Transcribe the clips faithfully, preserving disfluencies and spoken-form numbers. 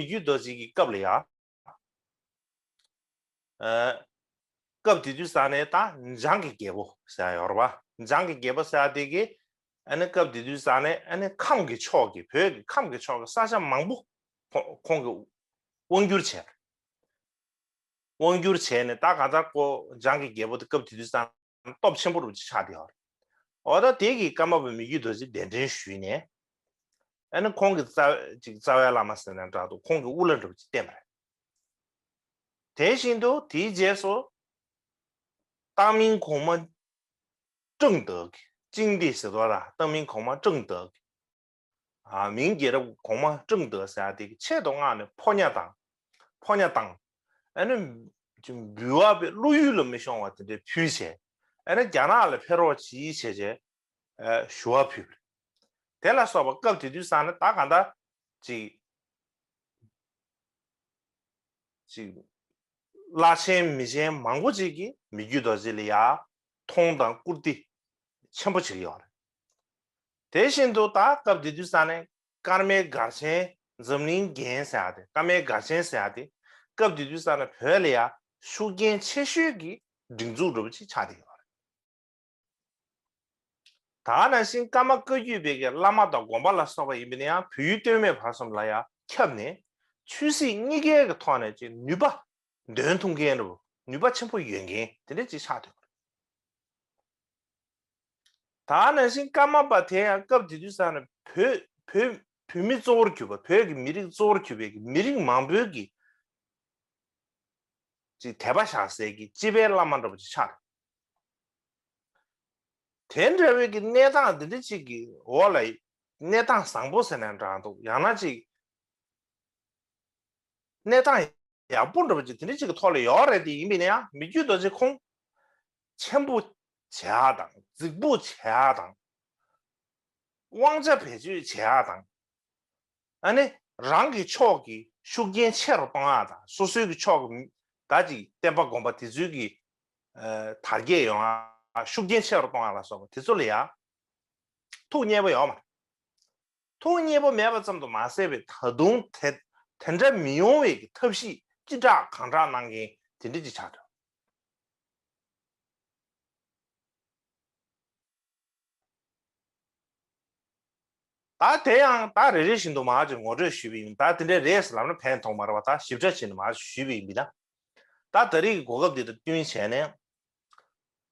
རྒྱུད་རྡོ་རྗེ་གི་སྐབས་ལ་ཡ། ཨ། སྐབས་དེ་དུས་ས་ནས་ད་འཇང་གི་རྒྱལ་པོ་ཟེར་ཡ་ཡོད་རེད་པ། འཇང་གི་རྒྱལ་པོ་ཟེར་ཡ་དེ་གི་ཨ་ནི་སྐབས་དེ་དུས་ས་ནས་ཨ་ནི་ཁམས་ཀྱི་ཕྱོགས་ཀྱི་བོད་ཀྱི་ཁམས་ཀྱི་ཕྱོགས་ཀྱི་ས་ཆ་མང་པོ་ཁོང་ཁོང་གིས་དབང་བསྒྱུར་བྱས། དབང་བསྒྱུར་བྱས་ནས་ད་གང་ལྟར་ཁོ་འཇང་གི་རྒྱལ་པོ་དེ་སྐབས་དེ་དུས་ས་ནས་སྟོབས་ཆེན་པོ་རུ་ཆགས་བསྡད་ཡོད་རེད། འོ་ད་དེ་གི་ཀརྨ་པ་མི་བསྐྱོད་རྡོ་རྗེ་གདན་འདྲེན་ཞུས་ནས། ཨ་ནི་ཁོང་གི་རྩ་ཅིག་རྩ་བའི་བླ་མ་ཟེར་ན་འདྲ་འདུག་ཁོང་གི་དབུ་བླ་འདྲ་པོ་ཅིག་བསྟེན་པ་རེད། དེ་བཞིན་དུ་དེའི་རྗེས་སུ་བཏང་སྙིང་གོང་མ་ཀྲང་ཏེ་གི་ཅིང་ཏེ་ཟེར་དོ་ར་བཏང་སྙིང་གོང་མ་ཀྲང་ཏེ་གི། ཨ། མིང་རྒྱལ་རབས་གོང་མ་ཀྲང་ཏེ་ཟེར་ཡ་དེ་གི་ཆེད་དུ་མངགས་ནས་ཕོ་ཉ་བཏང་། ཕོ་ཉ་བཏང་། ཨ་ནི་འབུལ་བ་པའི་བློ་ཡུལ་ལ་མི་ཤོང་བ་དེ་འདྲའི་ཕུལ་བྱས། ཨ་ནི་རྒྱ་ནག་ལ་ཕེབས་རོགས་གྱིས་བྱས་བྱས། ཨ། ཞུ་བ་ཕུལ་བ་རེད། དེ་ལ་སོགས་པ་སྐབས་དེ་དུས་ས་ནས་ད་གང་ལྟར་ཅིག་ཅིག་བླ་ཆེན་མི་ཆེན་མང་པོ་ཅིག་གིས་མི་བསྐྱོད་རྡོ་རྗེ་ལ་ཡ་མཐོང་དང་བཀུར་སྟི་ཆེན་པོ་བྱེད་ཀྱི་ཡོད་རེད། དེ་བཞིན་དུ་ད་སྐབས་དེ་དུས་ས་ནས་ཀརྨའི་སྒར་ཆེན་འཛམ་གླིང་རྒྱན་ཟེར་ཡ་དེ། ཀརྨའི་སྒར་ཆེན་ཟེར་ཡ་དེ་སྐབས་དེ་དུས་ས་ནས་བོད་ལ་ཡ་ཤུགས་རྐྱེན་ཆེ་ཤོས་ཀྱི་སྒྲིག་འཛུགས་འདྲ་པོ་ཅིག་ཆགས་བསྡད་ཡོད་རེད། ད་ག་ནང་བཞིན་ཀརྨ་བཀའ་བརྒྱུད་པའི་གི་བླ་མ་དང་དགོན་པ་ལ་སོགས་པ་ཡིན་པ་ཡིན་ན་ཡང་བོད་ཡུལ་སྟོད་སྨད་བར་གསུམ་ལ་ཡང་ཁྱབ་ནས། ཆོས་སྲིད་གཉིས་ཀའི་གི་ཐོག་ནས་ཅིག་ནུས་པ་འདོན་ཐུབ་མཁན་རུ་ནུས་པ་ཆེན་པོ་ཡོད་མཁན་དེ་འདྲ་ཅིག་ཆགས་ཐུབ། ད་ག་ནང་བཞིན་ཀརྨ་པ་དེ་ཡང་སྐབས་དེ་དུས་ས་ནས་བོད་བོད་བོད་མི་གཙོ་བོར་གྱུར་པ། བོད་ཀྱི་མི་རིགས་གཙོ་བོར་གྱུར་པའི་གི་མི་རིགས་མང་པོའི་གི་ཅིག་དད་པ་བཞག་སའི་གི་སྤྱི་པའི་བླ་མ་འདྲ་པོ་ཅིག་ཆགས། དེ་འདྲ་བའི་གི་གནས་སྟངས་འདི་འདྲ་ཅིག་གི་འོག་ལ་གནས་སྟངས་བཟང་པོ་ཟེར་ན་འདྲ་འདུག་ཡང་ན་ཅིག་གནས་སྟངས་ཡག་པོ་འདྲ་པོ་ཅིག་དེ་འདྲ་ཅིག་གི་ཐོག་ལ་ཡོད་རེད་དེ། ཡིན་པ་ཡིན་ན་ཡང་མི་བསྐྱོད་རྡོ་རྗེ་ཁོང་ཆེན་པོ་བྱེད་ཡག་དང་རྫིག་པོ་བྱེད་ཡག་དང་དབང་ཆ་བེད་སྤྱོད་བྱེད་ཡག་དང་། ཨ་ནི་རང་གི་ཕྱོགས་ཀྱི་ཤུགས་རྐྱེན་ཆེ་རུ་གཏོང་ཡག་དང་། སོ་སོའི་གི་ཕྱོགས་ཀྱི་ད་ཅིག་བསྟན་པ་དགོན་པ་དེ་ཚོའི་གི་ཨ་དར་རྒྱས་ཡོང་ཡག་ཤུགས་རྐྱེན་ཆེ་རུ་གཏོང་ཡག་ལ་སོགས་པ་དེ་ཚོ་ལ་ཡང་ཐུགས་མཉེས་པོ་ཡོད་མ་རེད། ཐུགས་མཉེས་པོ་མེད་པ་ཙམ་དུ་མ་ཟད་པའི་ད་དུང་དེ་དེ་འདྲ་མི་ཡོང་བའི་གི་ཐབས་ཤེས་ཅི་དྲག་གང་དྲག་གནང་མཁན་དེ་འདྲ་ཅིག་ཆགས་འདུག་ད་དེ་ཡང་ད་རེ་རེ་བཞིན་དུ་མར་ཅིག་ངོ་སྤྲོད་ཞུས་པ་ཡིན། ད་དེ་འདྲའི་རེད་ཟེར་ལབ་ན་ཕན་ཐོགས་མ་རེད་པ། ད་ཞིབ་ཕྲ་བྱས་ནས་མར་ཞུས་པ་ཡིན་པས་ན། ད་ད་རེས་ཀྱི་གོ་སྐབས་འདི་དང་བསྟུན་བྱས་ནས་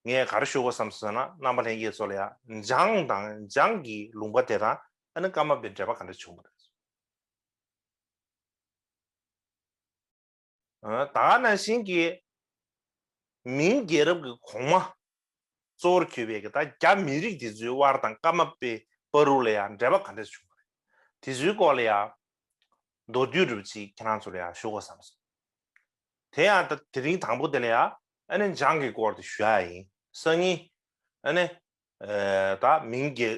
ངས་ག་རེ་ཞུ་དགོས་བསམ་སོང་ན། རྣམ་པ་ལྷན་རྒྱས་ཚོ་ལ་ཡང་འཇང་དང་འཇང་གི་ལུང་པ་དེ་དང་ཨ་ནི་ཀརྨ་པའི་འབྲེལ་བ་ག་འདྲ་བྱུང་བ་རེད། ད་ག་ནང་བཞིན་གྱི་མིང་རྒྱལ་རབས་ཀྱི་གོང་མ་གཙོ་བོར་གྱུར་པའི་གི་ད་རྒྱ་མི་རིགས་དེ་ཚོའི་དབར་དང་ཀརྨ་པའི་བར་དུ་ལ་ཡང་འབྲེལ་བ་ག་འདྲ་བྱུང་བ་རེད། དེ་ཚོའི་སྐོར་ལ་ཡང་མདོར་བསྡུས་འདྲ་པོ་ཅིག་ཁྱེད་རང་ཚོ་ལ་ཡང་ཞུ་དགོས་བསམ་སོང་། དེ་ཡང་ད་དེ་རིང་དང་པོ་དེ་ལ་ཡང་ཨ་ནི་འཇང་གི་སྐོར་དེ་ཞུ་ཡ་ཡིན། སང་ཉིན་ཨ་ནི་ཨ་ད་མིང་གི་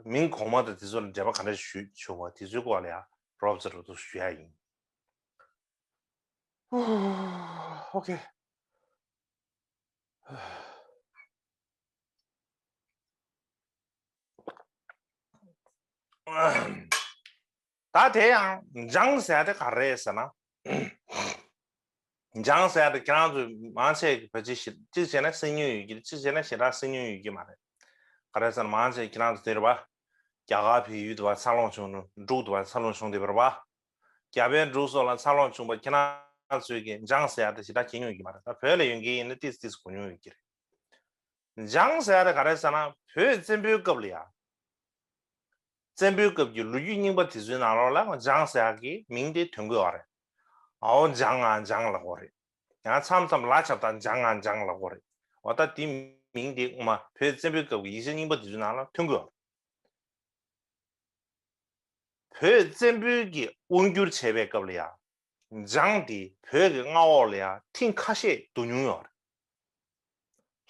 མིང་གོང་མ་དང་དེ་ཚོ་ལ་འབྲེལ་བ་ག་འདྲ་ཞུ་བྱུང་བ་དེ་ཚོའི་སྐོར་ལ་ཡང་རོབ་ཙམ་རོབ་ཙམ་ཞུ་ཡ་ཡིན། ཨོ་ཁེ། ད་དེ་ཡང་འཇང་ཟེར་ཡ་དེ་ག་རེ་རེད་ཟེར་ན། འཇང་ཟེར་ཡ་དེ་ཁྱེད་རང་ཚོས་མང་ཆེ་གི་བོད་ཆས་ཞིག་གཅིག་བྱས་ན་སེམས་མྱོང་ཡོད་ཀྱི་རེད། གཅིག་བྱས་ན་ཞེ་དྲག་སེམས་མྱོང་ཡོད་ཀྱི་མ་རེད། ག་རེ་ཟེར་ན་མང་ཆེ་ཁྱེད་རང་ཚོ་དེ་རེད་པ། རྒྱ་གར་བལ་ཡུལ་དུ་བ་འཚར་ལོངས་བྱུང་ནས་འབྲུག་ཏུ་བ་འཚར་ལོངས་བྱུང་བསྡད་པ་རེད་པ། རྒྱ་བལ་འབྲུག་སོགས་ལ་འཚར་ལོངས་བྱུང་བ་ཁྱེད་རང་ཚོས་ཀྱི་འཇང་ཟེར་ཡ་དེ་ཞེ་དྲག་མཁྱེན་མྱོང་ཡོད་ཀྱི་མ་རེད། ད་བོད་ལ་ཡོང་མཁན་ཡིན་ན་ཏིས་ཏིས་གོ་མྱོང་ཡོད་ཀྱི་རེད། འཇང་ཟེར་ཡ་དེ་ག་རེ་ཟེར་ན་བོད་བཙན་པོའི་སྐབས་ལ་ཡ། བཙན་པོའི་སྐབས་ཀྱི་ལོ་རྒྱུས་རྙིང་པ་དེ་ཚོའི་ནང་ལོགས་ལ་འཇང་ཟེར་ཡ་གི་མིང་དེ་ཐོན་གྱི་ཡོད་རེད། ཨའོ་འཇང་ང་འཇང་ལབ་ཀྱི་ཡོད་རེད། ཡང་མཚམས་མཚམས་ལ་ཆབ་དང་འཇང་ང་འཇང་ལབ་ཀྱི་ཡོད་རེད། འོ་ད་དེ་མིང་དེ་སྔོན་མ་བོད་བཙན་པོའི་སྐབས་ཀྱི་ཡིག་ཆ་རྙིང་པ་དེ་ཚོའི་ནང་ལ་ཐོན་གྱི་ཡོད་རེད། བོད་བཙན་པོའི་གི་དབང་བསྒྱུར་བྱས་པའི་སྐབས་ལ་ཡ། འཇང་དེ་བོད་ཀྱི་མངའ་འོག་ལ་ཡ་ཐེངས་ཁ་ཤས་བསྡུ་མྱོང་ཡོད་རེད།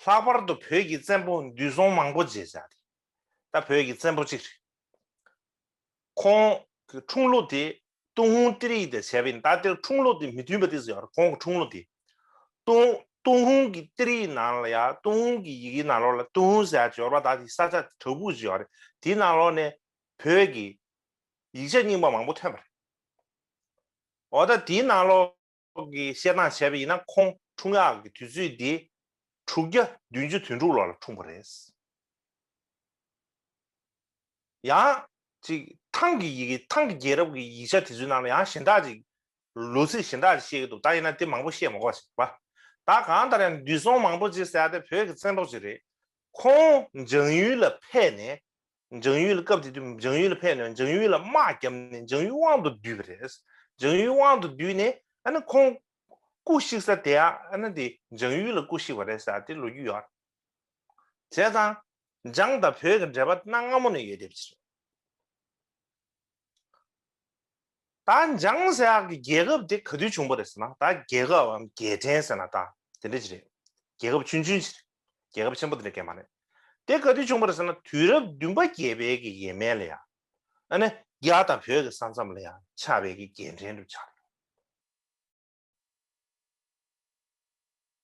ལྷག་པར་དུ་བོད་ཀྱི་བཙན་པོ་འདུས་སྲོང་མང་པོ་རྗེ་ཟེར་ཡ་དེ། ད་བོད་ཀྱི་བཙན་པོ་གཅིག་རེད། ཁོང་གི་འཁྲུངས་ལོ་དེ་ཏུན་ཧོང་གཏེར་ཡིག་དང་བྱས་པ་ཡིན། ད་དེར་འཁྲུངས་ལོ་དེ་མི་མཐུན་པ་ཏིས་ཡོད་རེད། ཁོང་གི་འཁྲུངས་ལོ་དེ། ཏུན་ཏུན་ཧོང་གི་གཏེར་ཡིག་ནང་ལ་ཡ། ཏུན་ཧོང་གི་ཡི་གེའི་ནང་ལོགས་ལ་ཏུན་ཧོང་ཟེར་ཡ་ཅིག་ཡོད་རེད་པ། ད་དེ་ས་ཆ་བྲག་ཕུག་ཅིག་ཡོད་རེད། དེའི་ནང་ལོགས་ནས་བོད་ཀྱི་ཡིག་ཆ་རྙིང་པ་མང་པོ་ཐོན་པ་རེད། འོ་ད་དེའི་ནང་ལོགས་ཀྱི་བཤད་སྟངས་བྱས་པ་ཡིན་ན་ཁོང་འཁྲུངས་ཡག་གི་དུས་ཚོད་འདི་དྲུག་བརྒྱ་བདུན་ཅུ་དོན་དྲུག་ལོ་ལ་འཁྲུངས་པ་རེད། ཡང་ཅིག་ཐང་གི་ཡི་གེ་ཐང་གི་རྒྱལ་རབས་ཀྱི་ཡིག་ཆ་དེ་ཚོའི་ནང་ལ་ཡང་གཞན་དག་ཅིག་ལོ་ཚིགས་གཞན་དག་ཅིག་བཤད་ཀྱི་འདུག་ད་ཡིན་ན་དེ་མང་པོ་བཤད་མ་དགོས་ཟེར་བ། ད་གང་ལྟར་ཡང་འདུས་སྲོང་མང་པོ་ཅིག་ཟེར་ཡ་དེ་བོད་ཀྱི་མཚན་ཐོག་ཅིག་རེད། ཁོང་འཇང་ཡུལ་ལ་ཕེབས་ནས། འཇང་ཡུལ་ལ་སྐབས་དེ་དུས་འཇང་ཡུལ་ལ་ཕེབས་ནས་འཇང་ཡུལ་ལ་དམག་བརྒྱབ་ནས་འཇང་ཡུལ་དབང་དུ་བསྡུས་པ་རེད། འཇང་ཡུལ་དབང་དུ་བསྡུས་ནས་ཨ་ནི་ཁོང་སྐུ་གཤེགས་ས་དེ་ཡང་ཨ་ནི་དེ་འཇང་ཡུལ་ལ་སྐུ་གཤེགས་པ་རེད་ཟེར་དེ་ལོ་རྒྱུས་ཡོད་རེད། བྱས་ཙང་འཇང་དང་བོད་ཀྱི་འབྲེལ་བ་གནའ་སྔ་མོ་ནས་ཡོད་བསྡད་པ་ཅིག་རེད། ད་འཇང་ཟེར་ཡག་གི་རྒྱལ་ཁབ་དེ་ག་དུས་བྱུང་བ་རེད་ཟེར་ན། ད་རྒྱལ་ཁབ་བམ་རྒྱལ་ཕྲན་ཟེར་ན་ད་དེ་འདྲ་ཅིག་རེད། རྒྱལ་ཁབ་ཆུང་ཆུང་ཅིག་རེད། རྒྱལ་ཁབ་ཆེན་པོ་དེ་འདྲ་གང་ཡང་མ་རེད། དེ་ག་དུས་བྱུང་བ་རེད་ཟེར་ན་དུས་རབས་བདུན་པ་བརྒྱད་པའི་གི་ཡས་མས་ལ་ཡ། ཨ་ནི་རྒྱ་དང་བོད་ཀྱི་ས་མཚམས་ལ་ཡ་ཆགས་པའི་གི་རྒྱལ་ཕྲན་དུ་ཆགས།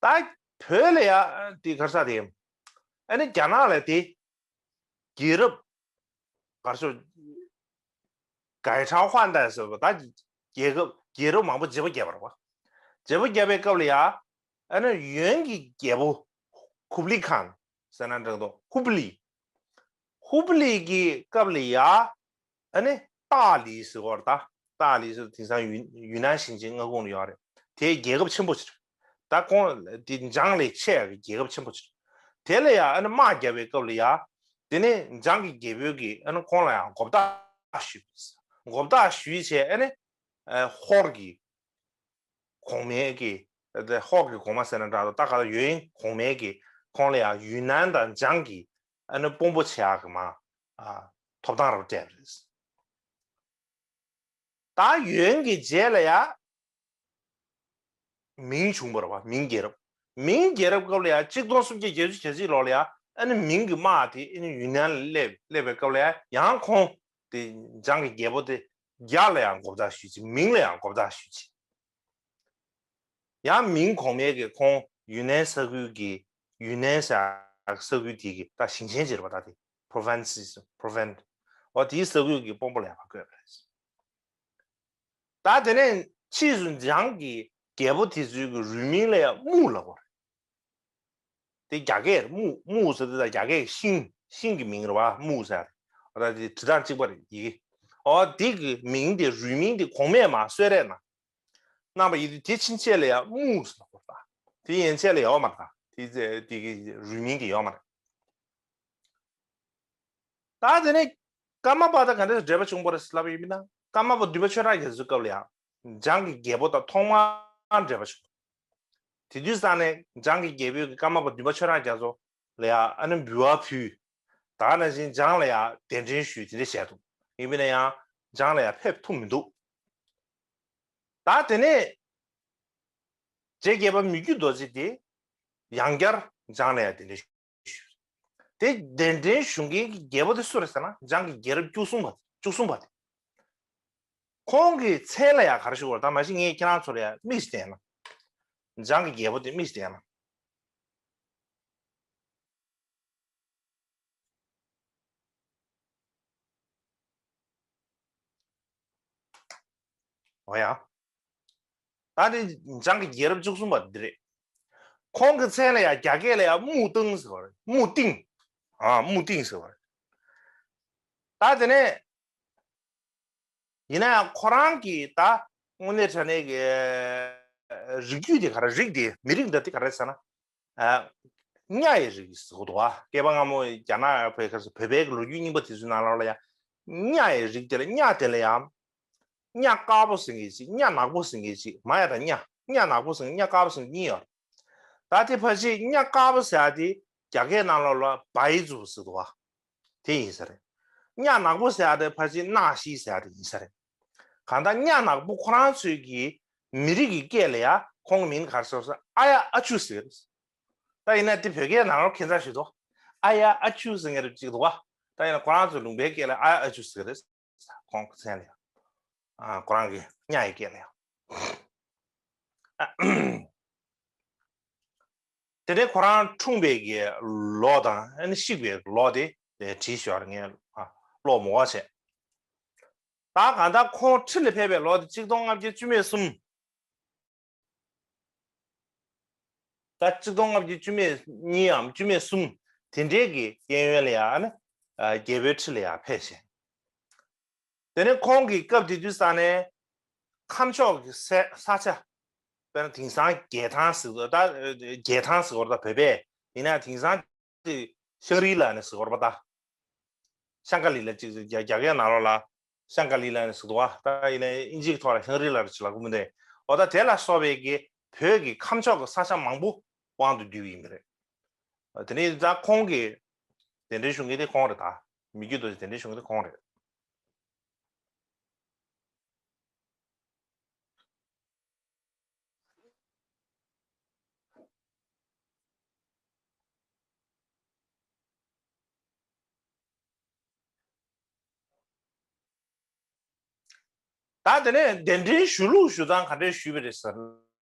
ད་བོད་ལ་ཡ་དེ་ག་རེ་ཟེར་དེ། ཨ་ནི་རྒྱ་ནག་ལ་དེ་རྒྱལ་རབས་ག་རེ་ཟེར། གའི་ཁྲའོ་ཧྥན་ཏའེ་ཟེར་བ་ད་རྒྱལ་ཁབ་རྒྱལ་རབས་མང་པོ་བརྗེ་པོ་བརྒྱབ་པ་རེད་བ། བརྗེ་པོ་བརྒྱབ་པའི་སྐབས་ལ་ཡ། ཨ་ནི་ཡོན་གྱི་རྒྱལ་པོ་ཧུབ་ལི་ཁཱན་ཟེར་ན་འགྲིག་འདུག་ཧུབ་ལི། ཧུབ་ལི་གི་སྐབས་ལ་ཡ། ཨ་ནི་ཏཱ་ལི་ཟེར་བ་རེད་ད། ཏཱ་ལི་ཟེར་དེང་སང་ཡུན་ཡུན་ནན་ཞིང་ཆེན་མངའ་ཁོངས་ལ་ཡོད་རེད། དེ་རྒྱལ་ཁབ་ཆེན་པོ་ཅིག་རེད། ད་ཁོང་དེ་འཇང་ལས་ཆེ་ཡག་གི་རྒྱལ་ཁབ་ཆེན་པོ་ཅིག་རེད། དེ་ལ་ཡ་ཨ་ནི་དམག་རྒྱབ་པའི་སྐབས་ལ་ཡ། དེ་ནས་འཇང་གི་རྒྱལ་པོས་ཀྱི་ཨ་ནི་ཁོང་ལ་ཡང་མགོ་བཏགས་ཞུས། མགོ་བཏགས་ཞུས་བྱས་ཨ་ནི་ཧོར་གྱི་གོང་མའི་གི་ཧོར་གྱི་གོང་མ་ཟེར་ན་འདྲ་འདུག་ད་ག་ད་ཡོན་གོང་མའི་གི་ཁོང་ལ་ཡང་ཡུན་ནན་དང་འཇང་གི་ཨ་ནི་དཔོན་པོ་བྱེད་ཡག་གི་མ་ཐོབ་ཐང་རབ་སྤྲད་པ་རེད། ད་ཡོན་གྱི་རྗེས་ལ་ཡ། མིང་བྱུང་བ་རེད་བ། མིང་རྒྱལ་རབས། མིང་རྒྱལ་རབས་སྐབས་ལ་ཡ་གཅིག་སྟོང་སུམ་བརྒྱ་བརྒྱད་ཅུ་གྱ་གཅིག་ལོ་ལ་ཡ་ཨ་ནི་མིང་གི་དམག་དེ་ཨ་ནི་ཡུན་ནན་ལ་སླེབས་སླེབས་པའི་སྐབས་ལ་ཡ་ཡང་ཁོང་དེ་འཇང་གི་རྒྱལ་པོ་དེ་རྒྱ་ལ་ཡང་མགོ་བཏགས་ཞུས་ཅིག་མིང་ལ་ཡང་མགོ་བཏགས་ཞུས་ཅིག་ཡང་མིང་གོང་མའི་གི་ཁོང་ཡུན་ནན་ས་ཁུལ་གྱི་ཡུན་ནན་ས་ས་ཁུལ་དེ་གི་ད་ཞིང་ཆེན་ཅིག་རེད་བ། ད་དེ་Provinces Provence། འོ་དེའི་ས་ཁུལ་གྱི་དཔོན་པོ་ལ་ཡང་བསྐོས་པ་རེད། ད་དེ་ནས་ཕྱིས་སུ་འཇང་གི་རྒྱལ་པོ་དེ་ཚོའི་གི་རུས་མིང་ལ་ཡང་དམུ་ལབ་པ་རེད། དེ་རྒྱ་སྐད་རེད། དམུ་དམུ་ཟེར་དེ་ད་རྒྱ་སྐད་ཀྱི་ཤིང་ཤིང་གི་མིང་རེད་བ། དམུ་ཟེར་རེད། འོ་ད་དེ་བྲིས་སྟངས་གཅིག་པ་རེད་ཡི་གེ། འོ་དེ་གི་མིང་དེ་རུས་མིང་དེ་གོང་མས་མ་གསོལ་རས་གནང་གནང་བ་ཡིན་དུས་དེ་ཕྱིན་ཆད་ལ་ཡང་དམུ་ཟེར་ལབ་དགོས་རེད་ད། དེ་ཡན་ཆད་ལ་ཡོད་མ་རེད་ད། དེ་དེ་གི་རུས་མིང་དེ་ཡོད་མ་རེད། ད་དེ་ནས་ཀརྨ་པ་དང་ག་འདྲ་འབྲེལ་བ་བྱུང་བ་རེད་ལབ་ཡིན་ན། ཀརྨ་པ་བདུན་པ་ཆོས་གྲགས་རྒྱ་མཚོའི་སྐབས་ལ་ཡང་འཇང་གི་རྒྱལ་པོ་དང་ཐོག་མར་འབྲེལ་བ་བྱུང་། དེ་དུས་ཙང་ནས་འཇང་གི་རྒྱལ་པོས་ཀརྨ་པ་བདུན་པ་ཆོས་གྲགས་རྒྱ་མཚོ་ལ་ཡང་ཨ་ནི་འབུལ་བ་ཕུལ། ད་ནང་བཞིན་འཇང་ལ་ཡང་གདན་འདྲེན་ཞུས་དེ་འདྲ་བྱས་འདུག་ཡིན་པས་ན་ཡང་འཇང་ལ་ཡང་ཕེབས་ཐུབ་མི་འདུག་ད་དེ་ནས་རྗེ་བརྒྱད་པ་མི་བསྐྱོད་རྡོ་རྗེ་དེ་ཡང་བསྐྱར་འཇང་ལ་ཡང་གདན་འདྲེན་ཞུས། དེ་གདན་འདྲེན་ཞུ་མཁན་གྱི་རྒྱལ་པོ་དེ་སུ་རེད་ཟེར་ན་འཇང་གི་རྒྱལ་རབས་བཅུ་གསུམ་པ་བཅུ་གསུམ་པ་དེ། ཁོང་གི་མཚན་ལ་ཡང་ག་རེ་ཞུ་དགོས་རེད། ད་མ་གཞི་ངས་ཁྱེད་རང་ཚོ་ལ་ཡང་དམིགས་བསྟན་ན། འཇང་གི་རྒྱལ་པོ་དེ་དམིགས་བསྟན་ན། འོ་ཡ། ད་ནི་འཇང་གི་རྒྱལ་རབས་བཅུ་གསུམ་པ་འདི་རེད། ཁོང་གི་མཚན་ལ་ཡང་རྒྱ་སྐད་ལ་ཡང་དམུ་ཏིང་ཟེར་བ་རེད། དམུ་ཏིང་། ཨ་དམུ་ཏིང་ཟེར་བ་རེད། ད་དེ་ནས་ཡིན་ན་ཡང་ཁོ་རང་གིས་ད་དངོས་གནས་དྲང་གནས་ཀྱི་རིགས་རྒྱུད་དེ་ག་རེ་རིགས་དེ་མི་རིགས་འདྲ་དེ་ག་རེ་ཟེར་ན། ཨ། གཉའ་ཡི་རིགས་ཟེར་གྱི་འདུག་བ། སྐྱེས་པ་སྔ་མོ་རྒྱ་ནག་བོད་ཁ་སོ་བོད་པའི་ལོ་རྒྱུས་རྙིང་པ་དེ་ཚོའི་ནང་ལོགས་ལ་ཡང་། གཉའ་ཡི་རིགས་དེ་ལ་གཉའ་དེ་ལ་ཡང་། གཉའ་དཀར་པོ་ཟེར་མཁན་ཅིག་གཉའ་ནག་པོ་ཟེར་མཁན་ཅིག་མ་ཡ་དང་གཉའ། གཉའ་ནག་པོ་ཟེར་མཁན་གཉའ་དཀར་པོ་ཟེར་མཁན་གཉིས་ཡོད་རེད། ད་དེ་ཕལ་ཆེར་གཉའ་དཀར་པོ་ཟེར་ཡ་དེ་རྒྱ་སྐད་ནང་ལོགས་ལ་བའི་ཛུ་ཟེར་འདུག་བ། དེ་ཡིན་ས་རེད། གཉའ་ནག་པོ་ཟེར་ཡ་དེ་ཕལ་ཆེར་ནག་ཤི་ཟེར་ཡ་དེ་ཡིན་ས་རེད། གང་ལྟར་གཉའ་ནག་པོ་ཁོ་རང་ཚོའི་གི་མི་རིགས་ཀྱི་སྐད་ལ་ཡ་ཁོང་གི་མིང་ག་རེ་ཟེར་ཟེར་ཨ་ཡ་ཨ་ཆུ་ཟེར་གི་རེད། ད་ཡིན་ན་དེ་བོད་སྐད་ནང་ལོགས་ཁྱད་མཚར་ཞིག་འདུག་ཨ་ཡ་ཨ་ཆུ་ཟེར་མཁན་རེ་ཅིག་འདུག་བ། ད་ཡིན་ན་ཁོ་རང་ཚོའི་ལུང་པའི་སྐད་ལ་ཨ་ཡ་ཨ་ཆུ་ཟེར་གི་རེད། ཁོང་གི་མཚན་ལ་ཡ། ཨ། ཁོ་རང་གི་གཉའ་ཡི་སྐད་ལ་ཡ། དེ་ནས་ཁོ་རང་འཁྲུངས་པའི་གི་ལོ་དང་ཨ་ནི་གཤེགས་པའི་ལོ་དེ་བྲིས་ཞོར་ངས་ཀློག་མོ་བ་བྱས། ད་གང་ལྟར་ཁོང་ཁྲི་ལ་ཕེབས་པའི་ལོ་དེ་གཅིག་སྟོང་ལྔ་བརྒྱ་བཅུ་མེད་གསུམ། ད་གཅིག་སྟོང་ལྔ་བརྒྱ་བཅུ་མེད་གཉིས་འམ་བཅུ་མེད་གསུམ་དེ་འདྲའི་གི་གཡས་གཡོན་ལ་ཡང་ཨ་ནི་རྒྱལ་པོའི་ཁྲི་ལ་ཡང་ཕེབས་ཤིང་། དེ་ནས་ཁོང་གིས་སྐབས་དེ་དུས་ས་ནས་ཁམས་ཕྱོགས་ཀྱི་ས་ས་ཆ། དཔེར་ན་དེང་སང་རྒྱལ་ཐང་ཟེར་ད་རྒྱལ་ཐང་ཟེར་བ་ད་བོད་པས་ཡིན་ན་དེང་སང་དེ་ཤང་རི་ལ་ནས་ཟེར་བ་ད། ཤང་ཀ་ལི་ལ་ཅིག་རྒྱ་རྒྱ་སྐད་ནང་ལོགས་ལ་ཤང་ཀ་ལི་ལ་ནས་ཟེར་བ་ད་ཡིན་ན་ཨིན་ཇིའི་ཐོག་ལ་ཤང་རི་ལ་རེ་ཅིག་ལ་གོ་མི་འདུག་འོ་ད་དེ་ལ་སོགས་པའི་གི་བོད་ཀྱི་ཁམས་ཕྱོགས་ཀྱི་ས་ཆ་མང་པོ་དབང་དུ་བསྡུས་ཡིན་པ་རེད། དེ་ནས་ད་ཁོང་གི་གདན་འདྲེན་ཞུ་མཁན་དེ་ཁོང་རེད། ད་མི་བསྐྱོད་རྡོ་རྗེ་གདན་འདྲེན་ཞུ་མཁན་དེ་ཁོང་རེད། ད་དེ་ནས་གདན་འདྲེན་ཞུ་ལུགས་ཞུ་སྟངས་ག་འདྲས་ཞུས་པ་རེད་ཟེར་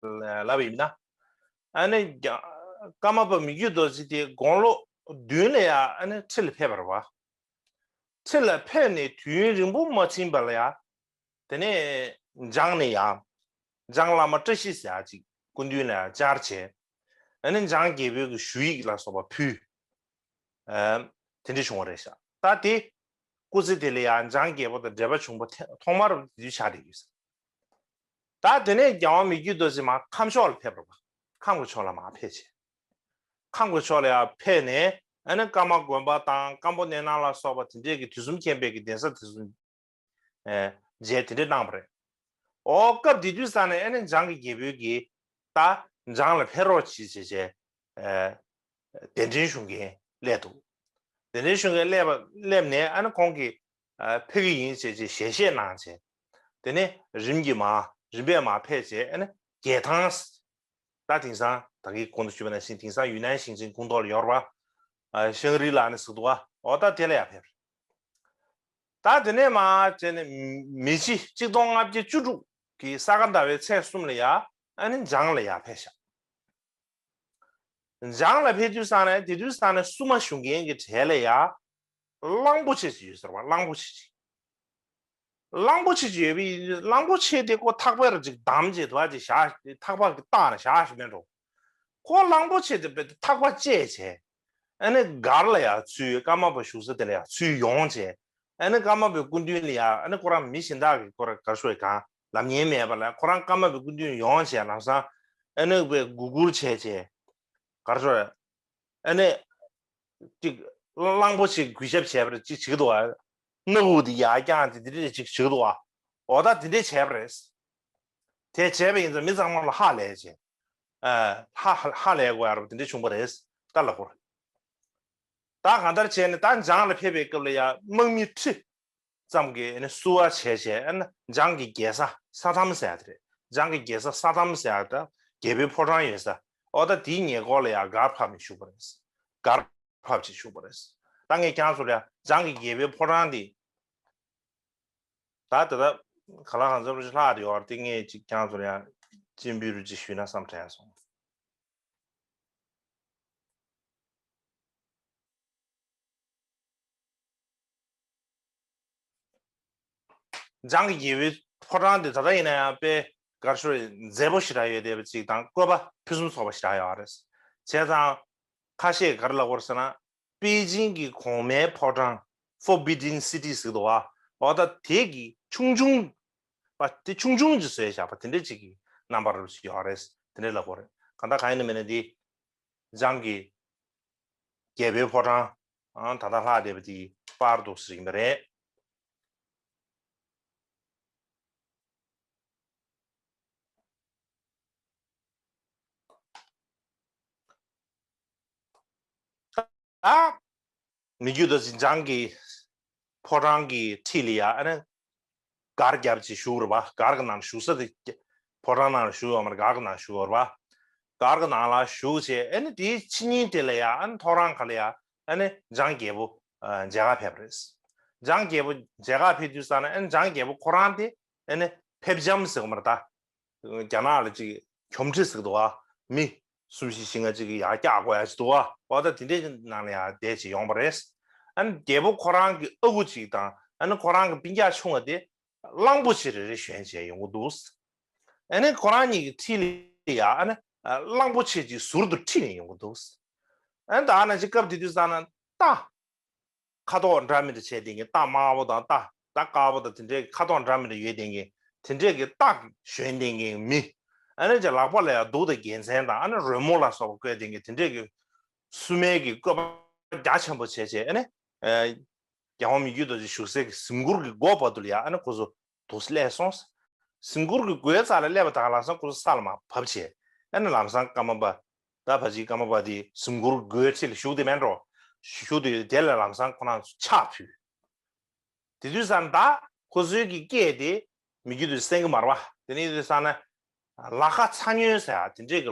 ལབ་པ་ཡིན་ན། ཨ་ནི་ཀརྨ་པ་མི་བསྐྱོད་རྡོ་རྗེ་དེ་དགུང་ལོ་བདུན་ལ་ཡང་ཨ་ནི་ཁྲི་ལ་ཕེབས་པ་རེད་བ། ཁྲི་ལ་ཕེབས་ནས་དུས་ཡུན་རིང་པོ་མ་ཕྱིན་པ་ལ་ཡང་། དེ་ནས་འཇང་ནས་ཡང་། འཇང་བླ་མ་བཀྲ་ཤིས་ཟེར་ཡག་ཅིག་སྐུ་མདུན་ལ་ཡང་བཅར་བྱས། ཨ་ནི་འཇང་རྒྱལ་པོའི་གི་ཞུ་ཡིག་ལ་སོགས་པ་ཕུལ། ཨ། དེ་འདྲ་བྱུང་བ་རེད་ཤག་ད་དེ་སྐུ་ཚེ་དེ་ལ་ཡང་འཇང་རྒྱལ་པོ་དང་འབྲེལ་བ་བྱུང་བ་ཐེ་ཐོག་མར་དེ་དུས་ཆགས་བསྡད་ཡོད་ས། ད་དེ་ནས་རྒྱལ་དབང་མི་བསྐྱོད་རྡོ་རྗེ་མར་ཁམས་ཕྱོགས་ལ་ཕེབས་པ་རེད་བ། ཁམས་ཀྱི་ཕྱོགས་ལ་མར་ཕེབས་བྱས། ཁམས་ཀྱི་ཕྱོགས་ལ་ཡང་ཕེབས་ནས་ཨ་ནི་ཀརྨ་དགོན་པ་དང་ཀམ་པོ་གནས་ནང་ལ་སོགས་པ་དེ་འདྲས་ཀྱི་དུས་གསུམ་མཁྱེན་པའི་གི་གདན་ས་དེ་ཚོ་མཇལ་དེ་འདྲས་གནང་བ་རེད། ཨོ་སྐབས་དེ་དུས་ས་ནས་ཨ་ནི་འཇང་གི་རྒྱལ་པོའི་གི་ད་འཇང་ལ་ཕེབས་རོགས་གྱིས་བྱས་བྱས་གདན་འདྲེན་ཞུ་མཁན་སླེབས་འདུག་གདན་འདྲེན་ཞུ་མཁན་སླེབས་པ་སླེབས་ནས་ཨ་ནི་ཁོང་གིས་ཕེབས་ཀྱི་ཡིན་བྱས་བྱས་ཞལ་བཞེས་གནང་བྱས། དེ་ནས་རིམ་གྱིས་མར་རིམ་པས་མར་ཕེབས་བྱས་ཨ་ནི་རྒྱལ་ཐང་། ད་དེང་སང་ད་གིན་གོང་དུ་ཞུས་པ་ནང་བཞིན་དེང་སང་ཡུན་ནན་ཞིང་ཆེན་ཁོངས་གཏོགས་ལ་ཡོད་རེད་བ། ཤང་རི་ལ་ནི་ཟེར་འདུག་བ། འོ་ད་དེ་ལ་ཡར་ཕེབས། ད་དེ་ནས་མར་བྱས་ནས་མི་ཕྱི་གཅིག་སྟོང་ལྔ་བརྒྱ་བཅུ་དྲུག་གི་ས་ག་ཟླ་བའི་ཚེས་གསུམ་ལ་ཡར་ཨ་ནི་འཇང་ལ་ཡར་ཕེབས་ཤག་འཇང་ལ་ཕེབས་དུས་ས་ནས་དེ་དུས་ས་ནས་བསུ་མ་ཞུ་མཁན་གྱི་གྲས་ལ་ཡར་གླང་པོ་ཆེ་ཅིག་ཡོད་ཟེར་བ། གླང་པོ་ཆེ་ཅིག་གླང་པོ་ཆེ་ཅིག་ཡོད་པའི་གླང་པོ་ཆེ་དེ་ཁོ་ཐག་པས་ར་ཅིག་བསྡམས་བྱས་དུ་བ་ཅིག་བཞག་ཐག་པ་གི་བཏགས་ནས་བཞག་ཞིག་མེད་འགྲོ། ཁོ་གླང་པོ་ཆེ་དེ་བས་ཐག་པ་བཅད་བྱས། ཨ་ནི་སྒར་ལ་ཡར་ཚུར་ཀརྨ་པ་བཞུགས་ས་དེ་ལ་ཡར་ཚུར་ཡོང་བྱས། ཨ་ནི་ཀརྨ་པའི་སྐུ་མདུན་ལ་ཡར་ཨ་ནི་ཁོ་རང་མི་གཞན་དག་གིས་ཁོ་རང་ག་རེ་ཞུ་དགོས་གང་ལབ་མཁན་མེད་པ་ལ་ཁོ་རང་ཀརྨ་པའི་སྐུ་མདུན་ཡོང་བྱས་ལམ་སང་ཨ་ནི་དཔེ་མགོ་སྒུར་བྱས་བྱས་ག་རེ་ཞུ། ཨ་ནི་ཅིག་གླང་པོ་ཆེ་གུས་ཞབས་བྱས་པར་ཅིག་བྱེད་ཀྱི་འདུག་བ། སྣ་ཁུག་དེ་ཡར་བརྐྱངས་ཏེ་དེ་འདྲ་ཅིག་བྱེད་ཀྱི་འདུག་བ། འོ་ད་དེ་འདྲས་བྱས་པ་རེད། དེ་བྱས་པ་ཡིན་ཙང་མི་ཚང་མ་ལ་ཧ་ལས་བྱས། ཨ། ཧ་ཧ་ཧ་ལས་དགོས་ཡ་རེད་པ། དེ་འདྲས་བྱུང་བ་རེད། ད་ལབ་དགོས་རེད། ད་གང་ལྟར་བྱས་ནས་ད་འཇང་ལ་ཕེབས་པའི་སྐབས་ལ་ཡ་དམག་མི་ཁྲི་ཙམ་གྱིས་ནི་བསུ་བ་བྱས་བྱས་ཨ་ནི་འཇང་གི་རྒྱལ་ས་ས་ཐམ་ཟེར་ཡ་དེ་རེད། འཇང་གི་རྒྱལ་ས་ས་ཐམ་ཟེར་ཡ་ད་རྒྱལ་པོའི་ཕོ་བྲང་ཡོད་ས། འོ་ད་དེའི་ཉེ་འཁོར་ལ་ཡ་སྒར་ཕབ་ནས་བཞུགས་པ་རེད། སྒར་ཕབ་ཅིག་བཞུགས་པ་རེད། ད་ངས་ཁྱེད་རང་ཚོ་ལ་ཡ་འཇང་གི་རྒྱལ་པོའི་ཕོ་བྲང་འདི། ད་ད་ལྟ་ག་ལ་གང་འཚམ་རུ་ཅིག་ལྷག་བསྡད་ཡོད་རེད་དེ། ངས་ཅིག་ཁྱེད་རང་ཚོ་ལ་ཡ་སྤྱན་འབུལ་རུ་ཅིག་ཞུས་ན་བསམ་དྲན་སོང་། འཇང་གི་རྒྱལ་པོའི་ཕོ་བྲང་འདི་ད་ལྟ་ཡིན་ན་ཡང་དཔེ་ག་རེ་ཞུ་རེད། མཛེས་པོ་ཞེ་དྲག་ཡོད་བསྡད་པ་ཅིག་དང་བཀོད་པ་ཕུན་སུམ་ཚོགས་པ་ཞེ་དྲག་ཡོད་རེད། བྱས་ཙང་ཁ་ཤས་ག་རེ་ལབ་དགོས་རེད་ཟེར་ན། པེ་ཅིང་གི་གོང་མའི་ཕོ་བྲང་། Forbidden City ཟེར་གྱི་འདུག་བ། འོ་ད་དེ་གི་ཆུང་ཆུང་པ་དེ་ཆུང་ཆུང་ཅིག་བཟོས་བཞག་པ་དེ་འདྲ་ཅིག་གི་རྣམ་པ་རུ་ཅིག་ཡོད་རེད། དེ་འདྲ་ལབ་དགོས་རེད། གང་ལྟར་གང་ཡིན་ནའི་མིན་ནའི་འདི་འཇང་གི་རྒྱལ་པོའི་ཕོ་བྲང་ཨང་ད་ལྟ་ལྷག་བསྡད་པ་དེ་པར་འདུག་ཟེར་གྱི་ཡིན་པ་རེད། ཨ། མི་བསྐྱོད་རྡོ་རྗེ་འཇང་གི་ཕོ་བྲང་གི་འཁྲིས་ལ་ཡ་ཨ་ནི་སྒར་རྒྱབ་ཅིག་བཞུགས་རེད་པ། སྒར་གྱི་ནང་བཞུགས་ས་དེ་ཕོ་བྲང་ནང་ལ་བཞུགས་ཡོད་མ་རེད། སྒར་གྱི་ནང་བཞུགས་ཡོད་རེད་པ། སྒར་གྱི་ནང་ལ་བཞུགས་བྱས་ཨ་ནི་དེའི་ཕྱི་ཉིན་དེ་ལ་ཡ་ཨ་ནི་ཐོ་རངས་ཁ་ལ་ཡ་ཨ་ནི་འཇང་རྒྱལ་པོ་མཇལ་ཁ་ཕེབས་པ་རེད། འཇང་རྒྱལ་པོ་མཇལ་ཁ་ཕེབས་དུས་ཙ་ན་ཨ་ནི་འཇང་རྒྱལ་པོ་ཁོ་རང་དེ་ཨ་ནི་ཕེབས་ལྕམ་ཟེར་གྱི་མ་རེད་ད། རྒྱ་ནག་ལ་ཅིག་གྱོམ་ཁྲི་ཟེར་གྱི་འདུག་བ། མི་གསུམ་བཞི་བཞི་ལྔ་ཅིག་གིས་ཡར་བཀྱག་དགོས་ཡ་ཅིག་འདུག་བ། འོ་ད་དེ་འདྲའི་ནང་ལ་ཡར་བསྡད་ཅིག་ཡོང་བ་རེད། ཨ་ནི་རྒྱལ་པོ་ཁོ་རང་གི་ཨ་ཁུ་ཅིག་དང་ཨ་ནི་ཁོ་རང་གི་སྤུན་ཀྱག་ཆུང་བ་དེ་ གླང་པོ་ཆེ་རེ་རེ་ཞོན་བྱས་ཡོང་གི་འདུག་ཨ་ནི་ཁོ་རང་གཉིས་ཀྱི་འཁྲིས་ལ་ཡ་ཨ་ནི་གླང་པོ་ཆེ་གཅིག་ཟུར་དུ་ཁྲིད་ནས་ཡོང་གི་འདུག་ཨ་ནི་ད་ནང་བཞིན་སྐབས་དེ་དུས་ཙ་ན་རྟ། ཁ་དོག་འདྲ་མི་འདྲ་བྱས་བསྡད་མཁན། རྟ་དམར་པོ་དང་རྟ་རྟ་དཀར་པོ་དང་དེ་འདྲའི་ཁ་དོག་འདྲ་མི་འདྲ་ཡོད་བསྡད་མཁན། དེ་འདྲའི་གི་རྟ་ཞོན་བསྡད་མཁན་མི། ཨ་ནི་ཅིག་ལག་པ་ལ་ཡང་གདུགས་དང་རྒྱལ་མཚན་དང་ཨ་ནི་རོལ་མོ་ལ་སོགས་པ་བཀོལ་བསྡད་མཁན་དེ་འདྲའི་གི་སྲུ་མའི་གི་བཀོད་པ་རྒྱ་ཆེན་པོ་བྱས་བྱས། ཨ་ནི་རྒྱལ་དབང་མི་བསྐྱོད་རྡོ་རྗེ་བཞུགས་སའི་གི་གཟིམ་གུར་གི་སྒོ་བར་དུ་ལ་ཡ་ཨ་ནི་ཁོ་ཚོ་དུ་སླེབས་སོང་། གཟིམ་གུར་གྱི་སྒོའི་རྩ་ལ་སླེབས་པ་དང་ལམ་སང་ཁོ་ཚོ་ས་ལ་མར་བབས་བྱས། ཨ་ནི་ལམ་སང་ཀརྨ་པ། ད་ཕ་ཅིག་ཀརྨ་པ་དེ་གཟིམ་གུར་སྒོའི་འཁྲིས་ལ་བཞུགས་དེ་མེད་འགྲོ། བཞུགས་དེ་ཡོད་དེ་ལ་ལམ་སང་ཁོ་རང་ཚོ་ཕྱག་ཕུལ། དེ་དུས་ཙ་ན་ད་ཁོ་ཚོའི་གི་སྐད་དེ་མི་རྒྱུད་དུ་གསན་གི་མ་རེད་པ། དེ་ནས་དུས་ཙ་ན་ལ་ཁ་ཚ་སྨྱོན་ཟེར་ཡ་དེ་འདྲས་གི་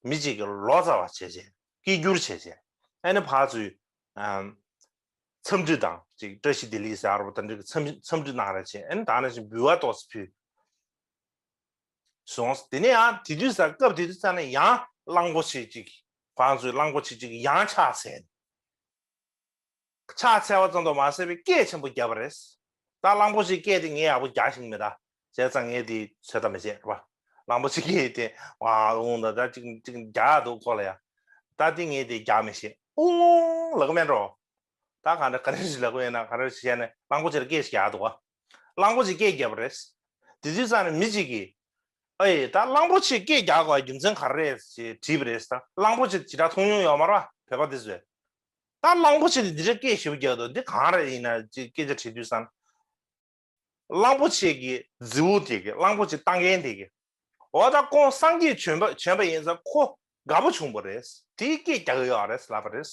མི་གཅིག་གི་ལོ་ཙཱ་བ་བྱས་བྱས་སྐད་སྒྱུར་བྱས་བྱས། ཨ་ནི་ཕར་ཚུར་འཚམས་འདྲི་དང་ཅིག་བཀྲ་ཤིས་བདེ་ལེགས་ཟེར་བ་དེ་འདྲ་གི་འཚམས་འཚམས་འདྲི་གནང་ར་བྱས། ཨ་ནི་ད་ནང་བཞིན་འབུལ་བ་ཏོག་ཙམ་ཕུལ་སོང་། དེ་ནས་ཡང་དེ་དུས་ཙ་སྐབས་དེ་དུས་ཙ་ན་ཡང་གླང་པོ་ཆེ་གཅིག་ཁོང་ཚོའི་གླང་པོ་ཆེ་གཅིག་ཡང་ཕྱག་འཚལ། ཕྱག་འཚལ་བ་ཙམ་དུ་མ་ཟད་པའི་སྐད་ཆེན་པོ་བརྒྱབ་པ་རེད། ད་གླང་པོ་ཆེའི་སྐད་དེ་ངས་ཡག་པོ་རྒྱག་ཤེས་ཀྱི་མེད་ད། བྱས་ཙང་ངས་དེ་ཚོད་ལྟ་མི་བྱེད་རེད་པ། གླང་པོ་ཆེའི་སྐད་དེ་ཝ་ཨུང་ད་ད་ཅིག་ཅིག་རྒྱག་འདུག་ཁོ་ལ་ཡ། ད་དེ་ངས་དེ་རྒྱག་མི་ཤེས། ཨུང་ལབ་ཀྱི་མེད་འགྲོ། ད་ག་འདྲ་ག་རེ་ཞིག་ལབ་ཀྱི་ཡོད་ན་ག་རེ་ཞིག་བྱས་ནས་གླང་པོ་ཆེར་སྐད་ཞིག་རྒྱག་འདུག་ག་གླང་པོ་ཆེའི་སྐད་བརྒྱབ་པ་རེད། དེ་དུས་ཙ་ན་མི་གཅིག་གིས། ཨེ་ད་གླང་པོ་ཆེ་སྐད་རྒྱག་དགོས་རྒྱུ་མཚན་ག་རེ་རེད་ཅེས་དྲིས་པ་རེད། ད་གླང་པོ་ཆེ་ཇི་ལྟར་མཐོང་མྱོང་ཡོད་མ་རེད་བོད་པ་དེ་ཚོས། ད་གླང་པོ་ཆེ་དེ་འདི་འདྲ་སྐད་ཞེ་པོ་རྒྱག་འདུག་འདི་གང་རེད་ཡིན་ན་ཅེས་སྐད་ཆ་དྲིས་དུས་ཙ་ན། གླང་པོ་ཆེ་གི་རྫི་བོ་དེ་གི་གླང་པོ་ཆེ་ལྟ་མཁན་དེ་གི། འོ་ད་ཁོང་སངས་རྒྱས་བྱོན་པ་བྱོན་པ་ཡིན་ཙང་ཁོ་དགའ་པོ་བྱུང་བ་རེད། དེའི་སྐད་རྒྱག་གི་ཡོད་རེད་ལབ་པ་རེད།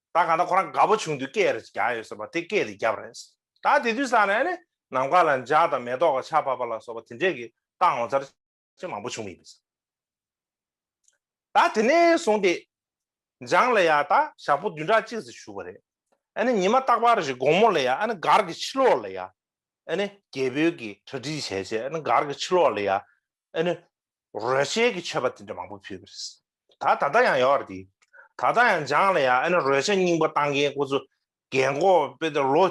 ད་གང་ལྟར་ཁོ་རང་དགའ་པོ་བྱུང་དུས་སྐད་རེ་རྒྱག་ཡོད་ཟེར་བ་དེ་སྐད་དེ་བརྒྱབ་རེད། ད་དེ་དུས་ཙ་ན་ནི་ནམ་མཁའ་ལ་འཇའ་དང་མེ་ཏོག་གི་ཆར་ཕབ་པ་ལ་སོགས་པ་དེ་འདྲས་ཀྱི་རྟགས་ངོ་མཚར་ཅིག་མང་པོ་བྱུང་ཡིན་པས། ད་དེ་ནས་བཟུང་སྟེ་འཇང་ལ་ཡ་ད་ཞག་པོ་བདུན་ཕྲག་གཅིག་ཙམ་བཞུགས་པ་རེད། ཨ་ནི་ཉི་མ་རྟག་པར་ཞིག་དགོང་མོ་ལ་ཡ་ཨ་ནི་སྒར་གྱི་ཕྱི་ལོགས་ལ་ཡ་ཨ་ནི་རྒྱལ་པོའི་གི་གྲ་སྒྲིག་བྱས་བྱས་ཨ་ནི་སྒར་གྱི་ཕྱི་ལོགས་ལ་ཡ་ཨ་ནི། རོལ་ཆའི་གི་མཆོད་པ་དེ་འདྲ་མང་པོ་ཕུལ་བ་རེད། ད་ད་ལྟ་ཡང་ཡོད་རེད་དེ། ད་ལྟ་ཡང་འཇང་ལ་ཡང་ཨ་ནི་རོལ་ཆ་རྙིང་པ་བཏང་མཁན་ཁོ་ཚོ་རྒན་གོག་དཔེ་དེ་ལོ་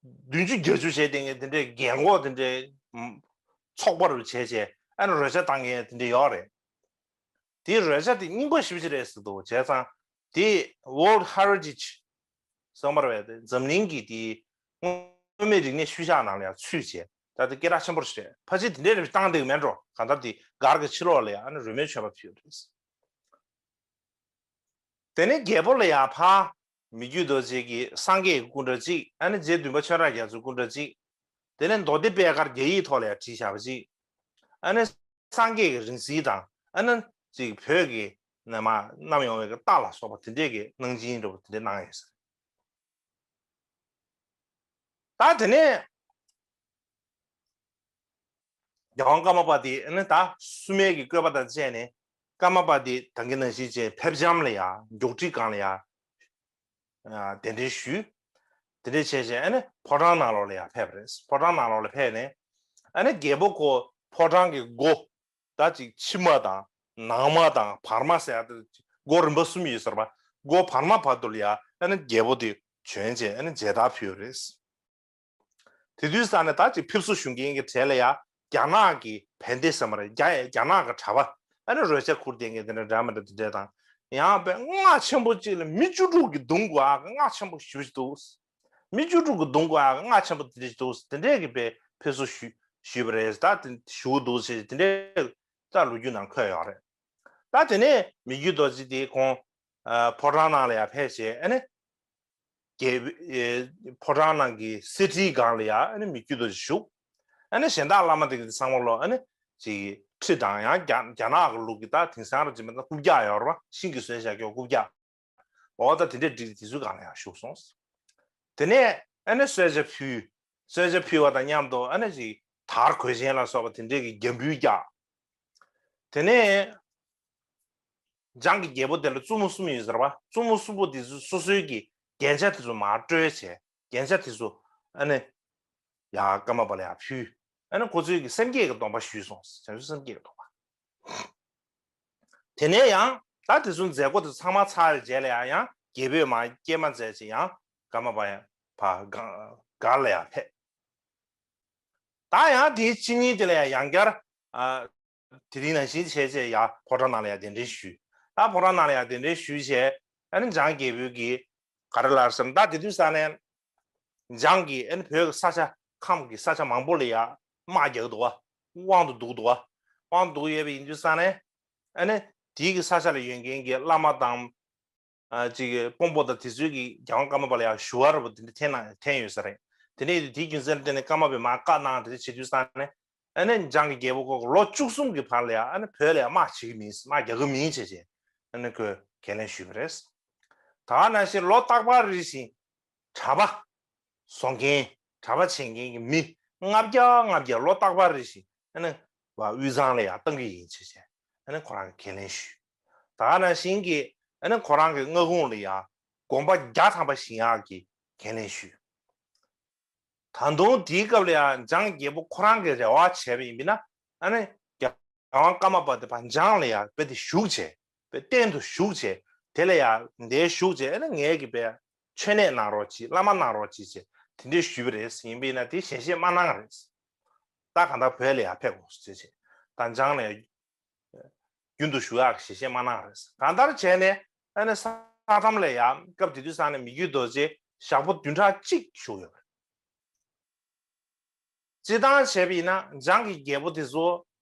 བདུན་ཅུ་བརྒྱད་ཅུ་བྱས་བསྡད་མཁན་དེ་འདྲའི་རྒན་གོག་དེ་འདྲའི་ཚོགས་པ་རུ་བྱས་བྱས་ཨ་ནི་རོལ་ཆ་བཏང་མཁན་དེ་འདྲ་ཡོད་རེད། དེའི་རོལ་ཆ་དེ་རྙིང་པ་ཞེ་པོ་ཅིག་རེད་ཟེར་འདུག་བྱས་ཙང་དེ་World Heritage གསང་བར་བས་ཏེ་འཛམ་གླིང་གི་དེའི་མངོན་མེད་རིག་གནས་ཤུལ་བཞག་ནང་ལ་ཡང་ཚུད་བྱས་ད་ལྟ་སྐད་གྲགས་ཆེན་པོ་ཞིག་རེད། ཕལ་ཆེར་དེ་འདྲའི་རིགས་བཏང་བསྡད་ཀྱི་མེད་འགྲོ། གང་ལྟར་དེ་སྒར་གྱི་ཕྱི་ལོགས་ལ་ཡང་ཨ་ནི་རོལ་མོའི་མཆོད་པ་ཕུལ་རེད། དེ་ནས་རྒྱལ་པོ་ལ་ཡང་ཕ་མི་བསྐྱོད་རྡོ་རྗེ་གི་སངས་རྒྱས་ཀྱི་སྐུ་འདྲ་གཅིག་ཨ་ནི་རྗེ་བདུན་པ་ཆོས་གྲགས་རྒྱ་མཚོའི་སྐུ་འདྲ་གཅིག་དེ་ནས་མདོ་སྡེ་པད་དཀར་རྒྱ་ཡིག་ཐོག་ལ་ཡང་བྲིས་བཞག་པ་གཅིག་ཨ་ནི་སངས་རྒྱས་ཀྱི་རིང་བསྲེལ་དང་ཨ་ནི་གཅིག་བོད་ཀྱི་ནས་མར་བསྣམས་ཡོང་བའི་རྟ་ལ་སོགས་པ་དེ་འདྲས་ཀྱི་གནང་སྦྱིན་འདྲ་པོ་དེ་འདྲས་གནང་ཡོད་ཟེར། ད་དེ་ནས་རྒྱལ་དབང་ཀརྨ་པ་དེ་ཨ་ནི་ད་སྲུ་མའི་གི་བཀོད་པ་དང་བཅས་ནས་ཀརྨ་པ་དེ་ད་གིན་ནང་བཞིན་བྱས་ཕེབས་ལྕམ་ལ་ཡང་མགྱོགས་ཁྲིད་སྒང་ལ་ཡང་གདན་འདྲེན་ཞུས། དེ་འདྲས་བྱས་བྱས་ཨ་ནི་ཕོ་བྲང་ནང་ལོགས་ལ་ཡང་ཕེབས་པ་རེད། ཕོ་བྲང་ནང་ལོགས་ལ་ཕེབས་ནས་ཨ་ནི་རྒྱལ་པོ་ཁོ་ཕོ་བྲང་གི་སྒོ་ད་ཅིག་ཕྱི་མ་དང་ནང་མ་དང་བར་མ་ཟེར་ཡ་དེ་སྒོ་རིམ་པ་གསུམ་ཡོད་ཟེར་བ། སྒོ་བར་མ་བར་དུ་ལ་ཡ་ཨ་ནི་རྒྱལ་པོ་དེ་བྱོན་བྱས་ཨ་ནི་མཇལ་དར་ཕུལ་བ་རེད། དེ་དུས་ཙ་ནས་ད་ཅིག་ཕེབས་བསུ་ཞུ་མཁན་གྱི་གྲས་ལ་ཡ་རྒྱ་ནག་གི་བན་དེ་ཟེར་མ་རེད། རྒྱ་རྒྱ་ནག་གི་གྲྭ་པ་ཨ་ནི་རོལ་ཆ་ཁུར་བསྡད་མཁན་དེ་འདྲ་འདྲ་མི་འདྲ་དེ་འདྲ་དང་ཡང་དཔེ་སྔགས་ཆེན་པོ་གཅིག་ལ་མི་བཅུ་དྲུག་གིས་བརྡུང་དགོས་ཨ་སྔགས་ཆེན་པོ་ཞེ་པོ་ཞིག་འདུག་མི་བཅུ་དྲུག་གིས་བརྡུང་དགོས་ཨ་སྔགས་ཆེན་པོ་དེ་འདྲ་ཞིག་འདུག་དེ་འདྲས་ཀྱི་དཔེ་ཕེབས་བསུ་ཞུ་ཞུས་པ་རེད། ད་དེ་ཞུ་གི་འདུག་ཟེར་དེ་འདྲས་ད་ལོ་རྒྱུས་ནང་འཁོད་ཡོད་རེད། ད་དེ་ནས་མི་བསྐྱོད་རྡོ་རྗེ་དེ་ཁོང་ཕོ་བྲང་ནང་ལ་ཡ་ཕེབས་བྱས་ཨ་ནི། རྒྱལ་པོའི་ཕོ་བྲང་ནང་གི་གསེར་ཁྲིའི་སྒང་ལ་ཡ་ཨ་ནི་མི་བསྐྱོད་རྡོ་རྗེ་བཞུགས། ཨ་ནི་གཞན་དག་བླ་མ་དེ་གི་ཚང་མ་ལོ་ཨ་ནི་ཅིག་ཁྲི་དང་ཡང་རྒྱ་རྒྱ་ནག་གི་ལུགས་ཀྱི་ད་དེང་སང་རུ་ཅིག་མིན་ན་རྐུབ་བཀྱག་ཡོད་རེད་པ། ཤིང་གིས་བཟོས་བཞག་རྒྱུ་རྐུབ་བཀྱག་འོ་ད་དེ་འདྲས་བསྒྲིགས་དེ་ཚོའི་སྒང་ལ་ཡང་བཞུགས་སོང་། དེ་ནས་ཨ་ནི་གསོལ་ཇ་ཕུལ། གསོལ་ཇ་ཕུལ་བ་དང་མཉམ་དུ་ཨ་ནི་ཅིག་དར་གོས་ཆེན་ལ་སོགས་པ་དེ་འདྲས་ཀྱི་རྒྱབ་འབུལ་བཀྱག་དེ་ནས་འཇང་གི་རྒྱལ་པོ་དེ་ལ་བཙུན་མོ་གསུམ་ཡོད་ཟེར་བ། བཙུན་མོ་གསུམ་པོ་དེ་ཚོ་སོ་སོའི་གི་རྒྱན་ཆ་དེ་ཚོ་མར་སྤྲོད་བྱས། རྒྱན་ཆ་དེ་ཚོ་ཨ་ནི་ཡ་ཀརྨ་པ་ལ་ཡ་ཕུལ། ཨ་ནི་ཁོ་ཚོས་ཀྱི་སེམས་བསྐྱེད་ཀྱི་སྡོམ་པ་ཞུས་སོང་། བྱང་ཆུབ་སེམས་བསྐྱེད་ཀྱི་སྡོམ་པ། དེ་ནས་ཡང་ད་དེ་ཚོ་མཛད་སྒོ་དེ་ཚང་མ་ཚར་བའི་རྗེས་ལ་ཡང་ཡང་རྒྱལ་པོས་མར་སྐྱེལ་མ་མཛད་ཅིང་ཡང་ཀརྨ་པ་ཡང་ཕར་སྒར་སྒར་ལ་ཡང་ཕེབས། ད་ཡང་དེའི་ཕྱི་ཉིན་དེ་ལ་ཡང་ཡང་བསྐྱར་ཨ། དེ་རིང་ནང་བཞིན་བྱས་བྱས་ཡ་ཕོ་བྲང་ནང་ལ་ཡ་གདན་འདྲེན་ཞུས། ད་ཕོ་བྲང་ནང་ལ་ཡ་གདན་འདྲེན་ཞུས་བྱས་ཨ་ནི་འཇང་རྒྱལ་པོའི་གི་ག་རེ་ལབ་ཟེར་ན། ད་དེ་དུས་ས་ནས་འཇང་གིས་ཨ་ནི་བོད་ཀྱི་ས་ཆ་ཁམས་ཀྱི་ས་ཆ་མང་པོ་ལ་ཡ་དམག་རྒྱག་གི་འདུག་བ། དབང་དུ་འདུག་འདུག་བ། དབང་དུ་འདུག་ཡོད་པ་ཡིན་དུས་ས་ནས་ཨ་ནི་དེའི་གི་ས་ཆ་ལ་ཡོད་མཁན་གྱི་བླ་མ་དང་ཨ་ཅིག་དཔོན་པོ་དང་དེ་ཚོའི་གི་རྒྱལ་དབང་ཀརྨ་པ་ལ་ཡང་ཞུ་བ་ར་བ་དེ་འདྲ་འཐེན་ན་འཐེན་ཡོད་ས་རེད། དེ་ནས་དེའི་རྒྱུ་མཚན་ལ་བརྟེན་ནས་ཀརྨ་པས་མར་བཀའ་གནང་། དེ་འདྲ་བྱེད་དུས་ས་ནས་ཨ་ནི་འཇང་གི་རྒྱལ་པོ་ཁོ་ལོ་བཅུ་གསུམ་གྱི་བར་ལ་ཡང་ཨ་ནི་བོད་ལ་ཡང་དམག་བྱེད་ཀྱི་མིན། དམག་རྒྱག་གི་མིན་བྱས་བྱས་ཨ་ནི་ཁོས་ཁས་ལེན་ཞུས་པ་རེད། ད་ག་ནང་བཞིན་ལོ་རྟག་པར་རེ་བཞིན་གྲྭ་པ་བཟོ་མཁན་གྲྭ་པ་བྱེད་མཁན་གྱི་མི་ལྔ་བརྒྱ་ལྔ་བརྒྱ་ལོ་རྟག་པར་རེ་བཞིན་ཨ་ནི་བ་དབུས་གཙང་ལ་ཡང་བཏང་གི་ཡིན་བྱས་བྱས་ཨ་ནི་ཁོ་རང་གིས་ཁས་ལེན་ཞུས། ད་ག་ནང་བཞིན་གྱི་ཨ་ནི་ཁོ་རང་གི་མངའ་ཁོངས་ལ་ཡང་དགོན་པ་བརྒྱ་ཐམ་པ་བཞེངས་ཡག་གི་ཁས་ལེན་ཞུས། ད་དུང་དེའི་སྐབས་ལ་ཡང་འཇང་རྒྱལ་པོ་ཁོ་རང་གིས་རེ་བ་བྱས་པ་ཡིན་པས་ན་ཨ་ནི་རྒྱལ་དབང་ཀརྨ་པ་དེ་ཕར་འཇང་ལ་ཡང་དཔེ་དེ་བཞུགས་བྱས་དཔེ་གཏན་དུ་བཞུགས་བྱས་དེ་ལ་ཡང་འདིར་བཞུགས་བྱས་ཨ་ནི་ངས་ཀྱི་དཔེ་མཆོད་གནས་གནང་རོགས་གྱིས། བླ་མ་གནང་རོགས་གྱིས་བྱས་དེ་འདྲའི་ཞུས་པ་རེད། ཡིན་པས་ན་དེ་ཞལ་བཞེས་མ་གནང་རེད། ད་གང་ལྟར་བོད་ལ་ཡང་ཕེབས་དགོས་ཟེར་བྱས་ད་འཇང་ལ་ཡང་རྒྱུན་དུ་བཞུགས་ཡག་གི་ཞལ་བཞེས་མ་གནང་རེད། གང་ལྟར་བྱས་ནས་ཨ་ནི་ས་དམ་ལ་ཡང་སྐབས་དེ་དུས་ས་ནས་མི་བརྒྱུད་རྡོ་རྗེ་ཞག་པོ་བདུན་ཕྲག་གཅིག་བཞུགས་ཡོད་པ་རེད། སྤྱིར་བཏང་བྱས་པ་ཡིན་ན་འཇང་གི་རྒྱལ་པོ་དེ་ཚོ་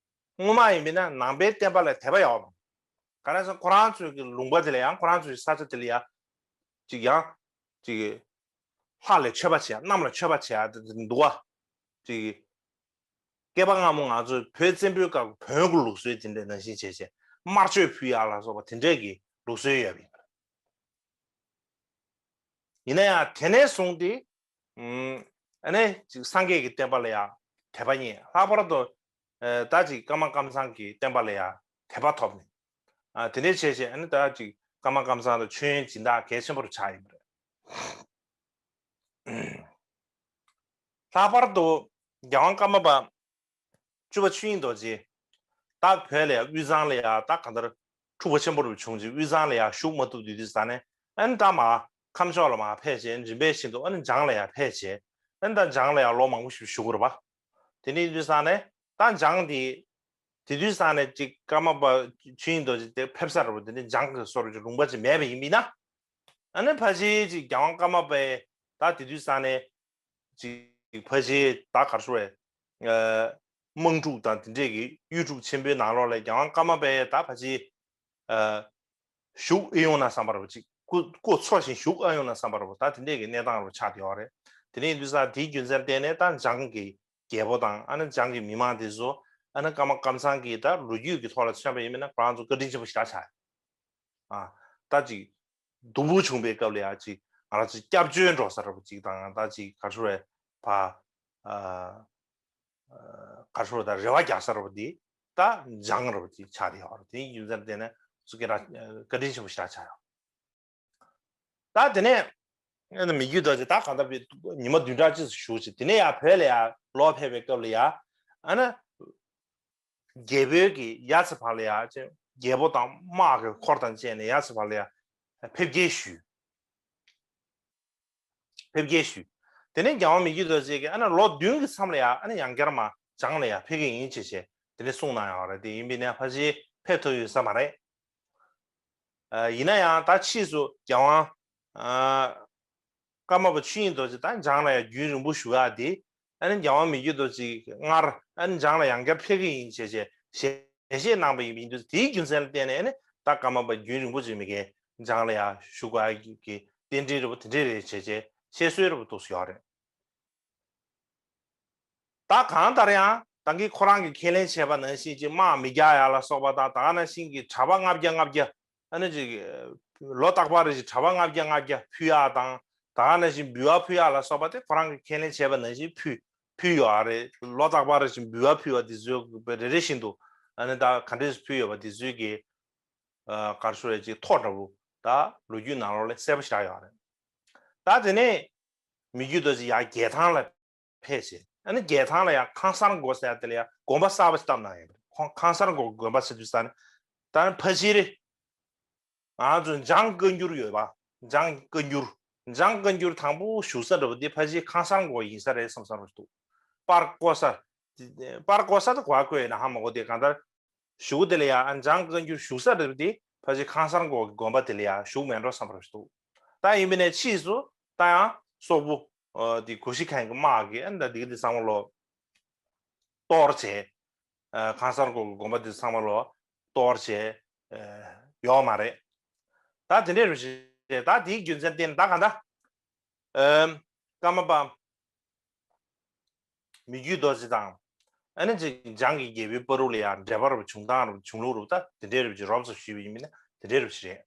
སྔོན་མ་ཡིན་པས་ན་ནང་པའི་བསྟན་པ་ལ་དད་པ་ཡོད་པ། ག་རེ་ཟེར་ན་ཁོ་རང་ཚོའི་གི་ལུང་པ་དེ་ལ་ཡང་ཁོ་རང་ཚོའི་ས་ཆ་དེ་ལ་ཡང་ཅིག་ཡང་ཅིག་ལྷ་ལ་མཆོད་པ་བྱེད་ཡ་གནམ་ལ་མཆོད་པ་བྱེད་ཡ་དེ་འདུག་བ། ཅིག་བསྐལ་པ་སྔ་མོ་ང་ཚོའི་བོད་བཙན་པོའི་སྐབས་བོན་གྱི་ལུགས་སྲོལ་དེ་འདྲ་ནང་བཞིན་བྱས་བྱས་དམར་མཆོད་ཕུལ་ཡ་ལ་སོགས་པ་དེ་འདྲས་ཀྱི་ལུགས་སྲོལ་ཡོད་པ་ཡིན། ཡིན་ན་ཡང་དེ་ནས་བཟུང་སྟེ་ཨ་ནི་ཅིག་སངས་རྒྱས་ཀྱི་བསྟན་པ་ལ་ཡང་དད་པ་རྙེད། ལྷག་པར་དུ་ད་ཅིག་ཀརྨ་ཀམ་ཚང་གི་བསྟན་པ་ལ་ཡང་དད་པ་ཐོབ་ནས་དེ་འདྲས་བྱས་བྱས་ཨ་ནི་ད་ཅིག་ཀརྨ་ཀམ་ཚང་དུ་མཆོད་ཡོན་སྦྱིན་བདག་གལ་ཆེན་པོ་རུ་ཆགས་ཡིན་པ་རེད། ལྷག་པར་དུ་རྒྱལ་དབང་ཀརྨ་པ་བཅུ་པ་ཆོས་དབྱིངས་རྡོ་རྗེ་ད་བོད་ལ་ཡང་དབུས་གཙང་ལ་ཡང་ད་གང་ལྟར་འཁྲུག་པ་ཆེན་པོ་རུ་བྱུང་རྗེས་དབུས་གཙང་ལ་ཡང་བཞུགས་མ་ཐུབ་དུས་དུས་ས་ནས་ཨ་ནི་ད་མར་ཁམས་ཕྱོགས་ལ་མར་ཕེབས་བྱས་རིམ་པས་བཞིན་དུ་ཨ་ནི་འཇང་ལ་ཡང་ཕེབས་བྱས་ཨ་ནི་ད་འཇང་ལ་ཡང་ལོ་མང་པོ་ཞིག་བཞུགས་ཀྱི་རེད་པ། དེ་ནས་དུས་ས་ནས་ད་འཇང་དེ་དེ་དུས་ས་ནས་ཅིག་ཀརྨ་པ་ཆོས་དབྱིངས་རྡོ་རྗེ་དེ་ཕེབས་ས་རེད་པ། དེ་ནས་འཇང་གི་སོར་གྱི་ལུང་པ་ཅིག་མེད་པ་ཡིན་པས་ན་ཨ་ནི་ཕལ་ཆེར་ཅིག་རྒྱལ་དབང་ཀརྨ་པས་ད་དེ་དུས་ས་ནས་ཅིག་ཕལ་ཆེར་ད་ག་རེ་ཟེར་དམངས་ཁྲུག་དང་དེ་འདྲས་ཀྱི་གཡུལ་འཁྲུག་ཆེན་པོའི་ནང་ལོགས་ལ་རྒྱལ་དབང་ཀརྨ་པས་ད་ཕལ་ཆེར་བཞུགས་ཨེ་ཡོང་ན་བསམ་པ་རེད་པ། ཅིག་སྐུ་སྐུ་འཚོ་ཞིང་བཞུགས་ཨེ་ཡོང་ན་བསམ་པ་རེད་པ། ད་དེ་འདྲས་ཀྱི་གནས་སྟངས་རུ་ཆགས་བསྡད་ཡོད་རེད། དེ་ནས་ཡིན་དུས་ཙང་དེའི་རྒྱུ་མཚན་བརྟེན་ནས་ད་འཇང་གི་རྒྱལ་པོ་དང་ཨ་ནི་འཇང་གི་མི་མང་དེ་ཚོ་ཨ་ནི་ཀརྨ་ཀམ་ཚང་གི་ད་ལོ་རྒྱུས་ཀྱི་ཐོག་ལ་མཚོན་པ་ཡིན་པ་ན་ཁོ་རང་ཚོ་བཀའ་དྲིན་ཆེན་པོ་ཞེ་དྲག་ཆགས་ཡོད། ཨ་ད་ཅིག་སྡུག་པོ་བྱུང་བའི་སྐབས་ལ་ཡང་ཅིག་ང་རང་ཚོ་སྐྱབས་བཅོལ་འགྲོ་ས་རེད་པ་ཅིག་དང་ད་ཅིག་ག་རེ་ཟེར་བ་ཕ་ཨ་ག་རེ་ཟེར་བ་ད་རེ་བ་རྒྱག་ས་རེད་པ་འདི་ད་འཇང་རེད་པ་ཅིག་ཆགས་བསྡད་ཡོད་རེད། དེའི་རྒྱུ་མཚན་བརྟེན་ནས་སུ་སྐད་གྲགས་བཀའ་དྲིན་ཆེན་པོ་ཞེ་དྲག་ཆགས་ཡོད། ད་དེ་ནས་ཨ་ནི་མི་བརྒྱུད་རྡོ་རྗེ་ད་གང་ལྟར་བའི་ཉི་མ་བདུན་ཕྲག་གཅིག་ཙམ་བཞུགས་ཅིག་དེ་ནས་ཡང་བོད་ལ་ཡང་ལོག་ཕེབས་པའི་སྐབས་ལ་ཡང་ཨ་ནི། རྒྱལ་པོའི་གི་ཡ་ཚ་བར་ལ་ཡ་ཅེ་རྒྱལ་པོ་དང་དམག་གི་འཁོར་དང་བཅས་ནས་ཡ་ཚ་བར་ལ་ཡ་ཕེབས་སྐྱེལ་ཞུས། ཕེབས་སྐྱེལ་ཞུས། དེ་ནས་རྒྱལ་དབང་མི་བསྐྱོད་རྡོ་རྗེ་གིས་ཨ་ནི་ལོ་བདུན་གྱི་མཚམས་ལ་ཡ་ཨ་ནི་ཡང་བསྐྱར་མར་འཇང་ལ་ཡ་ཕེབས་ཀྱི་ཡིན་ཅེས་བྱས་དེ་ནས་གསུངས་གནང་ཡོད་རེད། དེ་ཡིན་པས་ན་ཕལ་ཆེར་ཕེབས་ཐུབ་ཡོད་ས་མ་རེད། ཡིན་ན་ཡང་ད་ཕྱིས་སུ་རྒྱལ་དབང་ཀརྨ་པ་ཆོས་དབྱིངས་རྡོ་རྗེ་ད་འཇང་ལ་ཡ་རྒྱུན་རིང་པོ་བཞུགས་ཡག་དེ། ཨ་ནི་རྒྱལ་དབང་མི་བསྐྱོད་རྡོ་རྗེ་སྔར་ཨ་ནི་འཇང་ལ་ཡང་བསྐྱར་ཕེབས་ཀྱི་ཡིན་ཞེས་ཞེས་ཞལ་བཞེས་གནང་བ་ཡིན་དུས་དེའི་རྒྱུ་མཚན་ལ་བརྟེན་ནས་ཨ་ནི་ད་ཀརྨ་པ་རྒྱུན་རིང་པོ་ཅིག་མི་གའི་འཇང་ལ་ཡང་བཞུགས་དགོས་ཀྱི་རྟེན་འབྲེལ་རེད་པ་དེ་འདྲས་རེད་ཞེས་བཤད་སྲོལ་རེད་པ་འདུག་ཡོད་རེད། ད་གང་ལྟར་ཡང་ད་གིན་ཁོ་རང་གིས་ཁས་ལེན་བྱས་པ་ནང་བཞིན་གྱི་དམག་མི་རྒྱག་ཡ་ལ་སོགས་པ་དང་ད་ག་ནང་བཞིན་གྱི་གྲྭ་པ་ལྔ་བརྒྱ་ལྔ་བརྒྱ་ཨ་ནི་ཅིག་ལོ་རྟག་པར་རེ་བཞིན་གྲྭ་པ་ལྔ་བརྒྱ་ལྔ་བརྒྱ་ཕུལ་ཡག་དང་ད་ག་ནང་བཞིན་འབུལ་བ་ཕུལ་ཡག་ལ་སོགས་པ་དེ་ཁོ་རང་གིས་ཁས་ལེན་བྱས་པ་ནང་བཞིན་ཕུལ་ཕུལ་ཡོད་ཨ་རེད། ལོ་རྟག་པར་རེ་བཞིན་འབུལ་བ་ཕུལ་བ་དེ་ཚོའི་རེ་རེ་བཞིན་དུ་ཨ་ནི་ད་ག་འདྲས་ཕུལ་ཡོད་པ་དེ་ཚོའི་གི་ག་རེ་ཟེར་ཅིག་ཐོ་འདྲ་བོ་ད་ལོ་རྒྱུས་ནང་ལོགས་ལ་གསལ་པོ་ཞིག་ཡོད་རེད། ད་དེ་ནས་མི་བསྐྱོད་རྡོ་རྗེ་ཡར་རྒྱལ་ཐང་ལ་ཕེབས་བྱས། ཨ་ནི་རྒྱལ་ཐང་ལ་ཡང་ཁང་གསར་འགོ་ཟེར་ཡ་དེ་ལ་ཡང་དགོན་པ་གསར་པ་ཞིག་བཏབ་གནང་ཡོད་པ་རེད། ཁོང་ཁང་གསར་འགོ་དགོན་པ་ཟེར་དུས་ས་ནི་ད་ནི་ཕལ་ཆེར་ང་ཚོ་འཇང་བཀའ་འགྱུར་ཡོད་པ། འཇང་བཀའ་འགྱུར། འཇང་བཀའ་འགྱུར་དང་པོ་བཞུགས་ས་འདྲ་པོ་འདི་ཕལ་ཆེར་ཁང་གསར་འགོ་ཡིན་ས་རེད་བསམ་བསམ་རེད་འདུག་པར་བརྐོ་ས། པར་བརྐོ་ས་དེ་གོ་བ་བརྐོས་ཡོད་ན་ཧ་མ་གོ་དེ་གང་ལྟར་གཞུག་གུ་དེ་ལ་ཡ་ཨ་འཇང་བཀའ་འགྱུར་བཞུགས་ས་རེད་དེ་ཕལ་ཆེར་ཁང་གསར་འགོ་དགོན་པ་དེ་ལ་ཡ་བཞུགས་མེད་འགྲོ་བསམ་པ་རེད་འདུག་ད་ཡིན་པ་ནས་ཕྱིས་སུ་ད་ཡང་སོག་པོ་དེ་གོ་ཤྲི་མཁན་གྱི་དམག་གིས་ཨ་ད་དེ་གི་དེ་ཚང་མ་ལོ་གཏོར་བྱས། ཁང་གསར་འགོ་དགོན་པ་དེ་ཚང་མ་ལོ་གཏོར་བྱས་ཡོད་མ་རེད། ད་དེ་འདྲས་རེད། ད་དེའི་རྒྱུ་མཚན་བརྟེན་ད་གང་ལྟར། ཨམ། ཀརྨ་པ་མི་བསྐྱོད་རྡོ་རྗེ་དང་། ཨ་ནི་ཅིག་འཇང་གི་རྒྱལ་པོའི་བར་དུ་ལ་ཡང་འབྲེལ་བ་རུ་བྱུང་སྟངས་རུ་བྱུང་ལུགས་རུ་ད་དེ་འདྲའི་རུ་ཅིག་རོབ་ཙམ་ཞུས་པ་ཡིན་མིན་ན་དེ་འདྲའི་རུ་ཅིག་རེད།